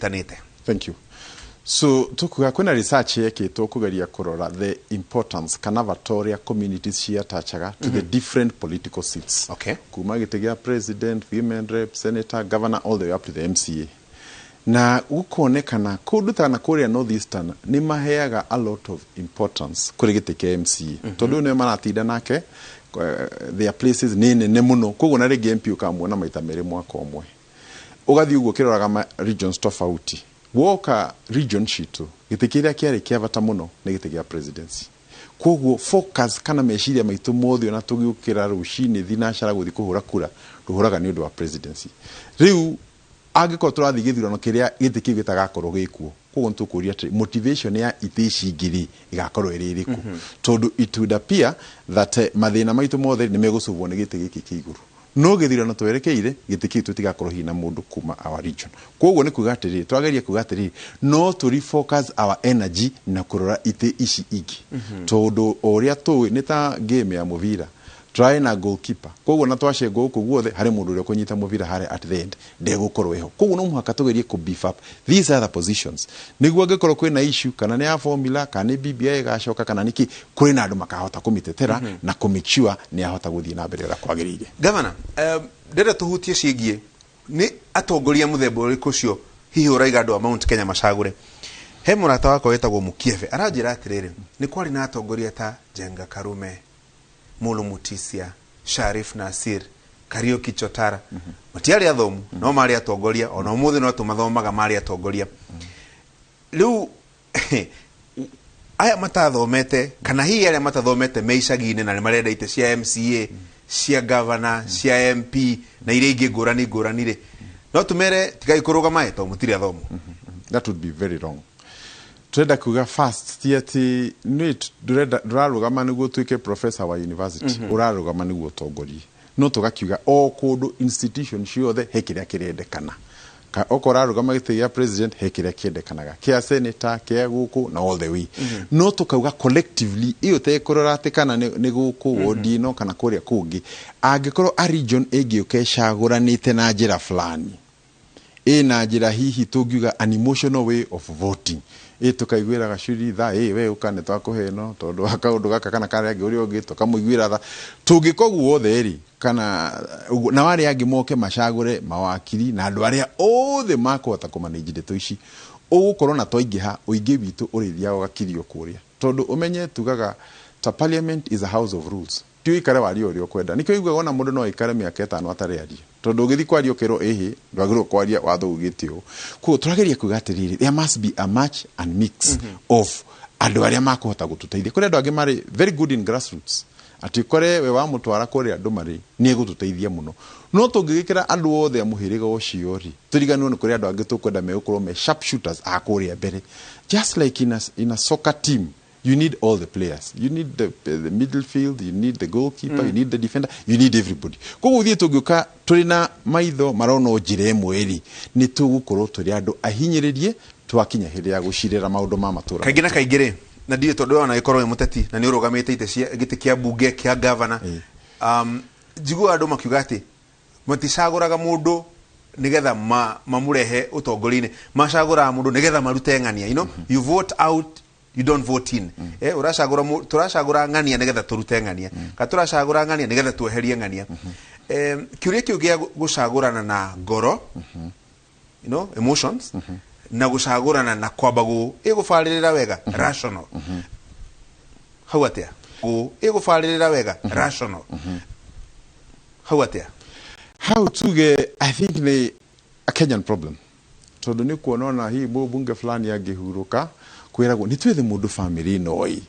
Tanĩte. Thank you. So tukuga kwĩna research yekĩtwo kũgeria kũrora the importance kana bata ũrĩa communities ciatachaga to the different political seats, kuma gĩtĩ gĩa president, women rep, senator, governor, all the way up to the MCA, na gũkonekana kũndũ ta na kũrĩa North Eastern nĩ maheaga a lot of importance kũrĩ gĩtĩ kĩa MCA, tondũ ũyũ nĩwe maratinda nake, their places nĩ nene mũno, koguo na rĩngĩ MP ũkamuona maita 2 mwaka ũmwe. Ũgathiĩ ũguo ũkĩroraga ma regions tofauti, woka region citũ gĩtĩ kĩrĩa kĩarĩ kĩa bata mũno nĩ gĩtĩ gĩa presidency. Koguo focus kana meciria maitũ mothe, ona tũgĩũkĩra rũcinĩ thinacara gũthiĩ kũhũra kura, tũhũraga nĩ ũndũ wa presidency. Rĩu angĩkorwo tũrathiĩ gĩthurano kĩrĩa gĩtĩ kĩu gĩtagakorwo gĩkuo, koguo nĩ tũkũria atĩrĩ, motivation ya itĩ ici ingĩ rĩ, ĩgakorwo ĩrĩ ĩrĩkũ? Tondũ it would appear that mathĩna maitũ mothe nĩ megũcubwo nĩ gĩtĩ gĩkĩ kĩa igũrũ, no gĩthurano twerekeire gĩtĩ kĩu tũtigakorwo hihi na mũndũ kuma our region. Koguo nĩ kuga atĩrĩrĩ, twageria kuga atĩrĩrĩ, no tũ refocus our energy na kũrora itĩ ici ingĩ, tondũ o ũrĩa tũĩ nĩ ta game ya mũbira, tũrarĩ na goalkeeper, koguo na twacengwo gũkũ guothe harĩ mũndũ ũrĩa ũkũnyita mũbira harĩa at the end ndegũkorwo ĩho. Koguo no mũhaka tũgerie kũ beef up these other positions, nĩguo angĩkorwo kwĩna issue, kana nĩ ya formula, kana nĩ BBI ĩgacoka, kana nĩkĩ, kũrĩ na andũ makahota kũmĩtetera na kũ make sure nĩ ahota gũthiĩ na mbere ũrĩa kwagĩrĩire. Gavana, ndĩrenda tũhutie ciĩgiĩ nĩ atongoria mũthemba ũrĩkũ ũcio hihi ũraiga andũ a Mount Kenya macagũre. He mũrata wakwa wĩtagwo Mũkiebe aranjĩra atĩrĩrĩ, nĩ kwarĩ na atongoria ta Njenga Karume, Mulu Mutisia, Sharif Nasir, Kariuki Chotara, matiarĩ athomu no marĩ atongoria, ona ũmũthĩ no tũmathomaga marĩ atongoria. Rĩu aya matathomete, kana hihi arĩa matathomete me icagi-inĩ na nĩ marenda itĩ cia MCA, cia governor, cia MP na iria ingĩ ngũrani ngũrani rĩ, no tũmere tigai kũrũgama ĩ tondũ mũtirĩ athomu? That would be very wrong. Turenda kuga first ti atĩ nĩ ndũrenda ndũrarũgama nĩguo ũtuĩke professor wa university, ũrarũgama nĩguo ũtongorie. No tũgakiuga o kũndũ institution ciothe he kĩrĩa kĩrendekana. Okorwo ũrarũgama gĩtĩ gĩa president, he kĩrĩa kĩendekanaga kĩa senator, kĩa gũkũ na all the way. No tũkauga collectively ĩyo tekũrora atĩ kana nĩ gũkũ wodi ĩno kana kũrĩa kũngĩ, angĩkorwo a region ĩngĩũka ĩcagũranĩte na njĩra fulani, ĩna njĩra hihi tũngiuga an emotional way of voting, ĩ tũkaiguĩra gacuri tha, ĩ we ũka nĩ twakũhe ĩno tondũ wa kaũndũ gaka kana karĩa angĩ, ũrĩa ũngĩ tũkamũiguĩra tha, tũngĩka ũguo othe rĩ, kana ũguo, na arĩa angĩ moke macagũre mawakiri na andũ arĩa othe makũhota kũmanage ndeto ici, ũgũkorwo na twaingĩha ũingĩ witũ ũrĩthiaga ũgakirio kũrĩa, tondũ ũmenye tugaga ta parliament is a house of rules, ti ũikare warie ũrĩa ũkwenda. Nĩkĩo ũiguaga ona mũndũ no aikare mĩaka 5 atarĩ aria, tondũ ũgĩthiĩ kwaria ũkerwo ĩhĩ ndwagĩrĩirwo kwaria, watho ugĩte ũũ. Koguo tũrageria kuga atĩrĩrĩ, there must be a match and mix of andũ arĩa makũhota gũtũteithia. Kũrĩ andũ angĩ marĩ very good in grassroots, atĩ ũkore we wamũtwara kũrĩa andũ marĩ nĩ egũtũteithia mũno, no tũngĩgĩkĩra andũ othe a mũhĩrĩga ũcio rĩ, tũriganĩrwo nĩ kũrĩ andũ angĩ tũkwenda megũkorwo me sharp shooters a kũrĩa mbere. Just like in a soccer team, you need all the players. You need the midfield, you need the goalkeeper, you need the defender, you need everybody. Koguo thiĩ tũngĩũka tũrĩ na maitho marona o njĩra ĩmwe rĩ, nĩ tũgũkorwo tũrĩ andũ ahinyĩrĩrie twakinya hĩndĩ ya gũcirĩra maũndũ ma matũra. Kaingĩ na kaingĩ rĩ, na ndiũĩ tondũ we ona gĩkorwo wĩ mũteti na nĩ ũrũgamĩte itĩ cia gĩtĩ kĩa mbunge, kĩa governor, njiguaga andũ makiuga atĩ maticagũraga mũndũ nĩgetha mamũrehe ũtongoria-inĩ, macagũraga mũndũ nĩgetha marute ng'ania. You vote out, you don't vote in. Ũracagũra tũracagũra ng'ania nĩgetha tũrute ng'ania, kana tũracagũra ng'ania nĩgetha tweherie ng'ania. Kĩũria kĩu gĩa gũcagũrana na ngoro, emotions, na gũcagũrana na kwamba ĩgũbarĩrĩra wega, rational, hau atĩa? Ĩgũbarĩrĩra wega, rational, hau atĩa? Hau tuge I think nĩ a Kenyan problem, tondũ nĩ kuona ona hihi mũmbunge fulani angĩhurũka kwĩragwo nĩ twethe mũndũ family ĩno ĩ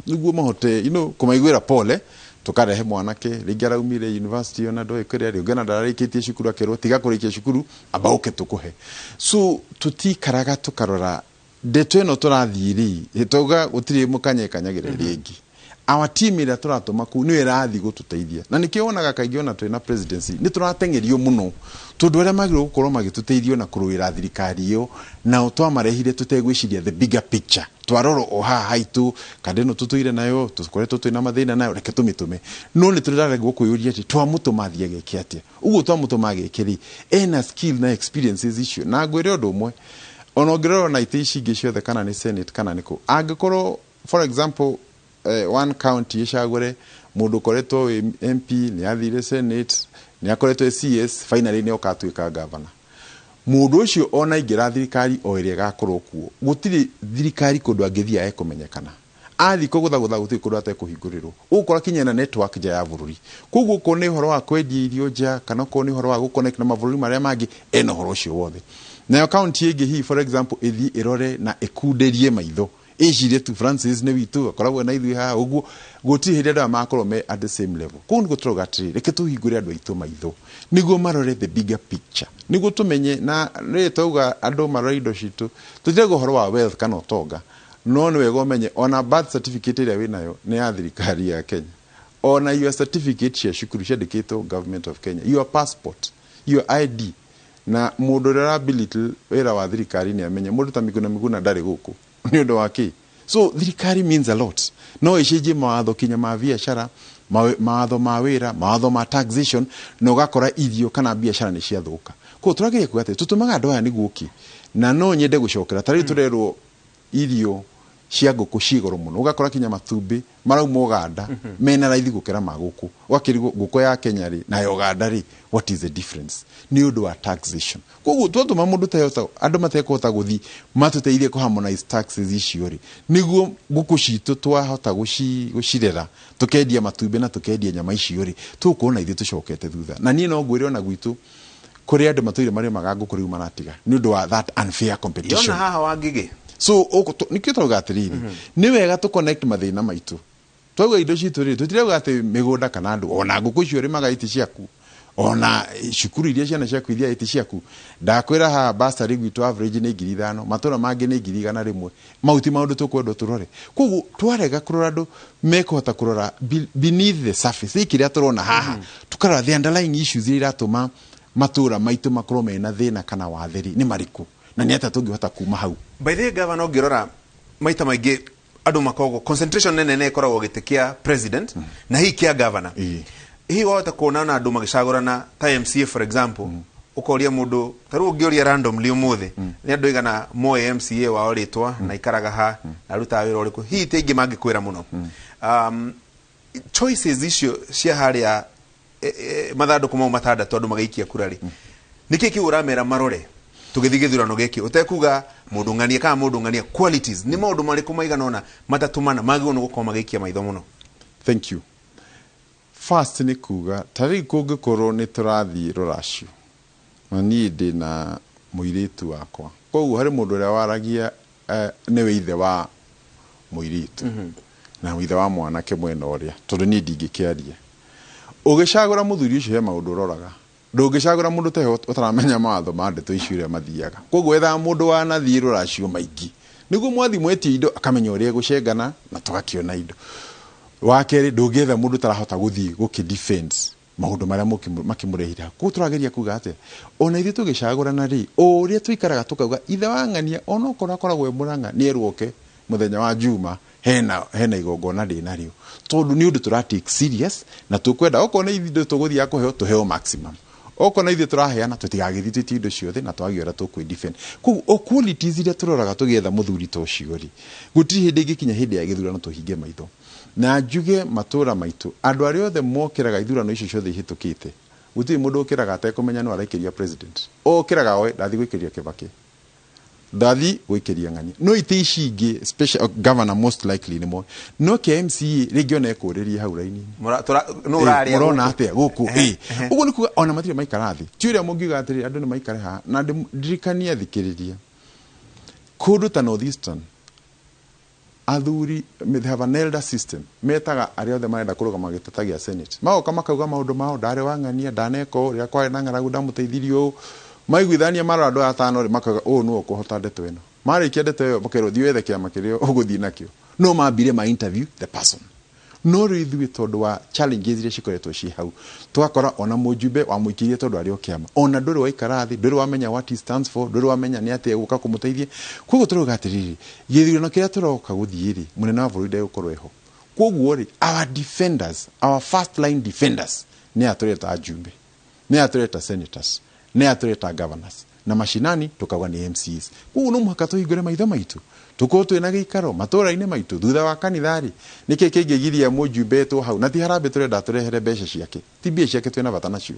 nĩguo mahote kũmaiguĩra pole, tukarehe mwanake rĩngĩ araumire university ona ndoĩ kũrĩa rĩ, ũngĩ ona ndararĩkĩtie cukuru akerwo tiga kũrĩkia cukuru amba ũke tũkũhe. So tũtikaraga tũkarora ndeto ĩno tũrathiĩ rĩ, tauga gũtirĩ mũkanye kanyagĩra rĩngĩ. Our team ĩrĩa tũratũma kũu nĩyo ĩrathiĩ gũtũteithia, na nĩkĩo wonaga kaingĩ ona twĩna presidency nĩ tũrateng'erio mũno, tondũ arĩa magĩrĩirwo gũkorwo magĩtũteithia na kũrũĩra thirikari ĩyo nao twamarehire tũtegwĩciria the bigger picture. Twarora o haha haitũ kanda ĩno tũtũire nayo, tũkoretwo twĩna mathĩna nayo, reke tũmĩtũme, no nĩ tũraregwo kwĩyũria atĩ twamũtũma athiĩ ageke atĩa. Ũguo twamũtũma ageke rĩ, ena skill na experiences icio. Na ngwĩre ũndũ ũmwe, Ona ũngĩrora na itĩ ici ingĩ ciothe, kana nĩ Senate kana nĩ kũ, angĩkorwo, for example, one county ĩcagũre mũndũ ũkoretwo wĩ MP, nĩ athire Senate, nĩ akoretwo wĩ CS, finally nĩ oka atuĩka governor, mũndũ ũcio ona aingĩra thirikari o ĩrĩa ĩgakorwo kuo, gũtirĩ thirikari kũndũ angĩthiĩ ekũmenyekana. Athiĩ kũgũthagũtha, gũtirĩ kũndũ atekũhingũrĩrwo. Ũgũkora kinya na network nja ya bũrũri. Koguo okorwo nĩ ũhoro wa kwendia irio nja, kana okorwo nĩ ũhoro wa gũconnect na mabũrũri marĩa mangĩ, ena ũhoro ũcio wothe. Nayo kaunti ĩngĩ hihi, for example, ĩthiĩ ĩrore na ĩkunderie maitho, ĩcirie tu Francis nĩ witũ, akoragwo na ithuĩ haha ũguo. Gũtirĩ hĩndĩ andũ aya magakorwo me at the same level. Koguo nĩguo tũrauga atĩrĩrĩ, reke tũhingũre andũ aitũ maitho nĩguo marore the bigger picture, nĩguo tũmenye. Na rĩrĩ twauga andũ marore indo citũ, tũtirauga ũhoro wa wealth kana ũtonga, no nĩ wega ũmenye ona birth certificate ĩrĩa wĩnayo nĩ ya thirikari ya Kenya, ona your certificate cia cukuru ciandĩkĩtwo Government of Kenya, your passport, your ID. Na mũndũ ũrĩa ũra wĩra wa thirikari nĩ amenye mũndũ ta Miguna Miguna ndarĩ gũkũ nĩ ũndũ wa kĩ. So thirikari means a lot. No ĩcenjie mawatho kinya ma biacara, mawatho ma wĩra, mawatho ma taxation, na ũgakora irio kana biacara nĩ ciathũka. Koguo tũrageria kuga atĩ tũtũmaga andũ aya nĩguo kĩ. Na no nyende gũcokera, ta rĩu tũrerwo irio cia ngũkũ ciĩ goro mũno, ũgakora kinya matumbĩ marauma Ũganda mena raithi gũkĩra ma gũkũ. Ũgakĩrigwo, ngũkũ ya Kenya rĩ na ya Ũganda rĩ, what is the difference? Nĩ ũndũ wa taxation. Koguo twatũma mũndũ tehota, andũ matekũhota gũthiĩ matũteithie kũ harmonize taxes icio rĩ, nĩguo ngũkũ citũ twahota gũcirera, tũkendia matumbĩ na tũkendia nyama icio rĩ, tũgũkorwo na ithuĩ tũcokete thutha. Na niĩ no ngwĩre ona gwitũ kũrĩ andũ matũire marĩmaga ngũkũ, rĩu maratiga nĩ ũndũ wa that unfair competition. Yona haha Wangigĩ. So nĩkĩo tũrauga atĩrĩrĩ, nĩ wega tũ connect mathĩna maitũ. Twauga indo citũ rĩ, tũtirauga atĩ mĩgũnda kana andũ, ona ngũkũ icio ũrĩmaga iti ciaku, ona cukuru iria ciana ciaku ithiaga iti ciaku. Ndakwĩra haha bursary gwitũ average nĩ 5,000, matũra mangĩ nĩ 100,000. Mau ti maũndũ tũkwendwo tũrore. Koguo twarega kũrora andũ mekũhota kũrora beneath the surface, gĩkĩ kĩrĩa tũrona haha, tũkarora the underlying issues iria iratũma matũra maitũ makorwo mena thĩna kana watheri nĩ marĩkũ, na nĩ atĩa tũngĩhota kuma hau. By the way, governor, ũngĩrora maita maingĩ andũ makoragwo concentration nene nene ĩkoragwo gĩtĩ kĩa president na hihi kĩa governor. Hihi wahota kuona na andũ magĩcagũrana ta MCA, for example, ũkoria mũndũ ta rĩu ũngĩũria randomly ũmũthĩ nĩ andũ aigana moĩ MCA wao rĩtwa na ikaraga ha na arutaga wĩra ũrĩkũ, hihi ti aingĩ mangĩkwĩra mũno. Choices icio cia harĩa mathandũkũ mau matandatũ andũ magĩikia kura rĩ, nĩkĩ kĩu ũramera marore tũgĩthiĩ gĩthurano gĩkĩ, ũtekuga mũndũ ng'ania kana mũndũ ng'ania, qualities nĩ maũndũ marĩkũ maigana ũna, matatũ, mana magĩrĩirwo nĩ gũkorwo magĩikia maitho mũno? Thank you. First nĩ kuga ta rĩu kũngĩkorwo nĩ tũrathiĩ rũracio na niĩ ndĩ na mũirĩtu wakwa, koguo harĩ mũndũ ũrĩa waragia, nĩwe ithe wa mũirĩtu na ithe wa mwanake mwena ũrĩa, tondũ niĩ ndingĩkĩaria. Ũgĩcagũra mũthuri ũcio he maũndũ ũroraga. Ndũngĩcagũra mũndũ ta ũtaramenya mawatho ma ndeto icio ũrĩa mathiaga. Koguo wethaga mũndũ wanathiĩ rũracio maingĩ, nĩguo mwathi mwetie indo akamenya ũrĩa egũcengana na tũgakĩona indo. Wa kerĩ, ndũngĩetha mũndũ ũtarahota gũthiĩ gũkĩ defend maũndũ marĩa makĩmũrehire hau. Koguo tũrageria kuga atĩa, ona ithuĩ tũgĩcagũrana rĩ, o ũrĩa tũikaraga tũkauga ithe wa ng'ania onokorwo akoragwo e Mũrang'a, nĩ erwo oke mũthenya wa Juma, hena igongona ndĩ narĩo, tondũ nĩ ũndũ tũra take serious na tũkwenda okorwo nĩ indo tũgũthiaga kũheo, tũheo maximum, okorwo na ithuĩ tũraheana, tũtigagĩthiĩ twĩtie indo ciothe na twage ũrĩa tũkwĩ defend. Koguo o qualities iria tũroraga tũgĩetha mũthuri ta ũcio rĩ, gũtirĩ hĩndĩ ĩngĩkinya hĩndĩ ya gĩthurano tũhinge maitho. Na njuge matũra maitũ, andũ arĩa othe mokĩraga ithurano icio ciothe ihĩtũkĩte, gũtirĩ mũndũ ũkĩraga atekũmenya no araikĩria president. Okĩraga oe ndathi gũikĩria Kibaki, ndathi gũikĩria ng'ania, no itĩ ici ingĩ special governor most likely nĩ moĩ, no kĩa MCA rĩngĩ ona ekũrĩria hau raini-inĩ. No ũrarĩa Mũrona gũkũ. Atĩa gũkũ? Ũguo nĩ kuga ona matirĩ maikara thĩ. Ti ũrĩa mũngiuga atĩrĩrĩ, andũ nĩ maikare haha na ndirikanie athikĩrĩria, kũndũ ta North Eastern athuri, they have an elder system. Metaga arĩa othe marenda kũrũgama gĩtĩ gĩa Senate, magoka makauga maũndũ mao, ndarĩ wa ng'ania, ndaneka ũũ, rĩrĩa kwarĩ na ng'aragu ndamũteithirie ũũ. Maiguithania, marora andũ atano rĩ, makauga ũũ nĩwe ũkũhota ndeto ĩno. Marĩkia ndeto ĩyo, makerwo thiĩ wethe kĩama kĩrĩa ũgũthiĩ nakĩo, no mambire ma interview the person. No rĩu ithuĩ, tondũ wa challenges iria cikoretwo ciĩ hau, tũgakora ona mũjumbe wamũikĩrie tondũ arĩ o kĩama, ona ndũrĩ waikara thĩ, ndũrĩ wamenya what he stands for, ndũrĩ wamenya nĩ atĩa gũka kũmũteithia. Koguo tũrauga atĩrĩrĩ, gĩthurano kĩrĩa tũroka gũthiĩ rĩ, mũnene wa bũrũri ndegũkorwo eho. Koguo rĩ, our defenders, our first line defenders nĩ aya tũreta ajumbe, nĩ aya tũreta senators, nĩ aya tũreta governors. Na mashinani tukauga nĩ MCAs. Koguo no mũhaka tũhingũre maitho maitũ, tũkorwo twĩna gĩikaro matũra-inĩ maitũ thutha wa kanitha-rĩ, nĩkĩ kĩngĩgiria mũjumbe etwo hau? Na ti harambĩ tũrenda tũrehere mbeca ciake, ti mbia ciake twĩna bata nacio.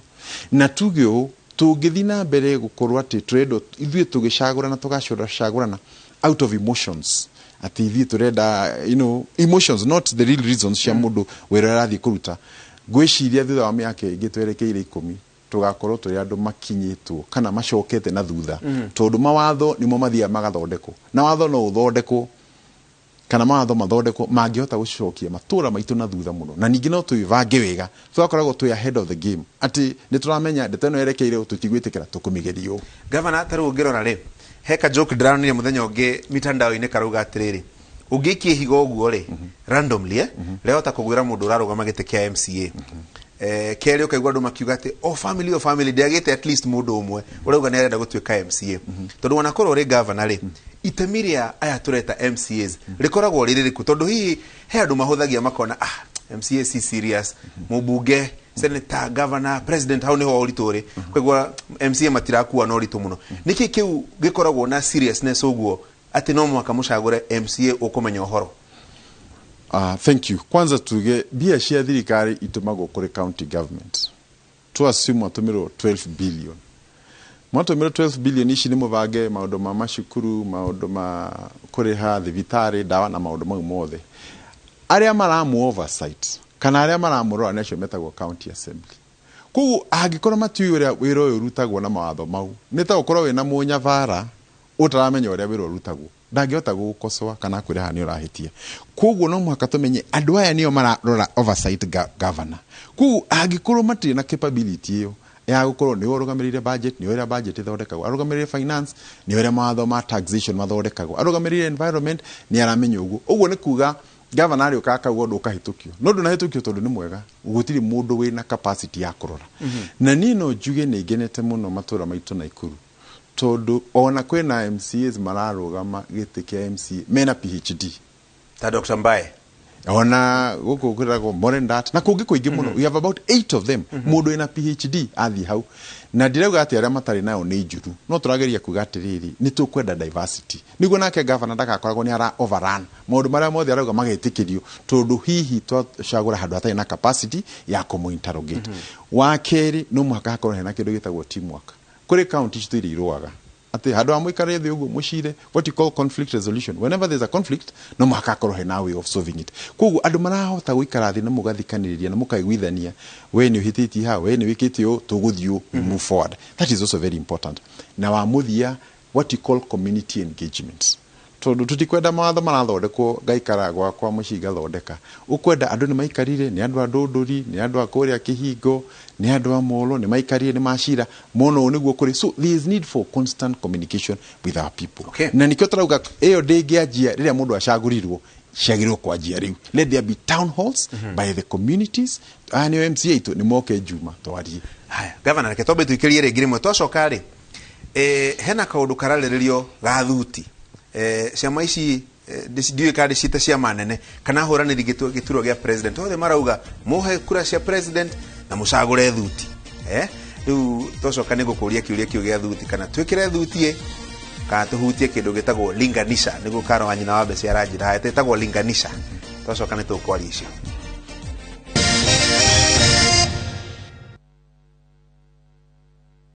Na tuge ũũ, tũngĩthiĩ na mbere gũkorwo atĩ tũrendwo ithuĩ tũgĩcagũrana, tũgacagũrana out of emotions, atĩ ithuĩ tũrenda emotions, not the real reasons cia mũndũ wĩra ũrĩa arathiĩ kũruta, ngwĩciria thutha wa mĩaka ĩngĩ twerekeire 10 tũgakorwo tũrĩ andũ makinyĩtwo kana macokete na thutha, tondũ mawatho nĩmo mathiaga magathondekwo, na watho no ũthondekwo kana mawatho mathondekwo mangĩhota gũcokia matũra maitũ na thutha mũno. Na ningĩ no twĩbange wega, tũgakoragwo twĩ ahead of the game, atĩ nĩ tũramenya ndeto ĩno yerekeire ũũ, tũtigwĩtĩkĩra, tũkũmĩgeria ũũ. Gavana, ta rĩu ũngĩrora rĩ, he ka joke ndĩronire mũthenya ũngĩ mitandao-inĩ karauga atĩrĩrĩ, ũngĩikia ihiga ũguo rĩ randomly, rĩahota kũgwĩra mũndũ ũrarũgama gĩtĩ kĩa MCA. Kerĩ ũkaigua andũ makiuga atĩ o family, o family ndĩagĩte at least mũndũ ũmwe ũrauga nĩ arenda gũtuĩka MCA. Tondũ wanakorwo ũrĩ governor rĩ, itemi rĩa aya tũreta MCAs rĩkoragwo rĩrĩ rĩrĩkũ? Tondũ hihi he andũ mahũthagia makona, ah, MCA si serious, mũmbunge, senator, governor, president, hau niho ũritũ ũrĩ, koguo MCA matirakua na ũritũ mũno. Nĩkĩ kĩu gĩkoragwo na seriousness ũguo atĩ no mũhaka mũcagũre MCA ũkũmenya ũhoro? Thank you. Kwanza tuge mbia cia thirikari itumagwo kũrĩ county government. Tu assume mwatũmĩrwo 12 billion. Mwatũmĩrwo 12 billion ici nĩ mũbange maũndũ ma macukuru, maũndũ ma kũrĩha thibitarĩ, ndawa na maũndũ mau mothe. Arĩa maramu oversight kana arĩa maramũrora nĩ acio metagwo county assembly. Koguo angĩkorwo matiũĩ ũrĩa wĩra ũyũ ũrutagwo na mawatho mau, nĩ ta gũkorwo wĩna mũnyabara ũtaramenya ũrĩa wĩra ũrutagwo, ndangĩhota gũgũkosoa kana akwĩre haha nĩ ũrahĩtia. Koguo no mũhaka tũmenye andũ aya nĩo mararora oversight governor. Koguo angĩkorwo matirĩ na capability ĩyo ya gũkorwo nĩwe ũrũgamĩrĩire budget, nĩwe ũrĩa budget ĩthondekagwo, arũgamĩrĩire finance, nĩwe ũrĩa mawatho ma taxation mathondekagwo, arũgamĩrĩire environment, nĩ aramenya ũguo. Ũguo nĩ kuga gavana arĩũkaga akauga ũndũ ũkahĩtũkio, no ndũnahĩtũkio tondũ nĩ mwega, gũtirĩ mũndũ wĩna capacity ya kũrora. Na niĩ no njuge nĩ ngenete mũno matũra maitũ Naikuru, tondũ ona kwĩna MCAs mararũgama gĩtĩ kĩa MCA mena PhD. Ta Dr. Mbae. Ona gũkũ kwĩragwo Morendat na kũngĩ kũingĩ mũno. We have about 8 of them. Mũndũ wĩna PhD athiĩ hau, na ndirauga atĩ arĩa matarĩ nayo nĩ njuru, no tũrageria kuga atĩrĩrĩ, nĩ tũkwenda diversity nĩguo nake gavana ndagakoragwo nĩ ara overrun maũndũ marĩa mothe arauga magetĩkĩrio, tondũ hihi twacagũra handũ hatarĩ na capacity ya kũmũ interrogate. Wa kerĩ, no mũhaka hakorwo hena kĩndũ gĩtagwo teamwork. Kũrĩ county citũ iria irũaga atĩ handũ ha mũikare thĩ ũguo mũcire, what you call conflict resolution, whenever there's a conflict no mũhaka hakorwo hena way of solving it. Koguo andũ marahota gũikara thĩ na mũgathikanĩrĩria na mũkaiguithania, we nĩ ũhĩtĩtie haha, we nĩ wĩkĩte ũũ, tũgũthiĩ ũũ, we move forward. That is also very important. Na wa mũthia, what you call community engagement, tondũ tũtikwenda mawatho marathondekwo ngaikara gwakwa mũciĩ ngathondeka. Ũkwenda andũ nĩ maikarire, nĩ andũ a Ndũndũri, nĩ andũ a kũrĩa Kĩhingo, nĩ andũ a Molo, nĩ maikarire, nĩ macira mona ũũ nĩguo kũrĩ. So there is need for constant communication with our people. Na nĩkĩo tũrauga ĩyo ndĩngĩanjia rĩrĩa mũndũ acagũrirwo, ciagĩrĩirwo kwanjia rĩu. Let there be town halls by the communities. Aya nĩo MCA itũ, nĩ moke Juma twarie. Haya, gavana, reke twambe tũikĩrie rĩngĩ rĩmwe, twacoka rĩ, hena kaũndũ kararĩrĩrio ga thuti. Ciama ici, ndiũĩ kana ndĩciĩte ciama nene kana hũranĩri gĩturwa gĩa president, othe marauga mũhe kura cia president na mũcagũre thuti. Rĩu twacoka nĩ ngũkũria kĩũria kĩu gĩa thuti, kana twĩkĩre thuti ĩ kana tũhutie kĩndũ gĩtagwo linganisha, nĩguo Karo wa nyina wa mbeca aranjĩra haha ĩtagwo linganisha. Twacoka nĩ tũkwaria icio.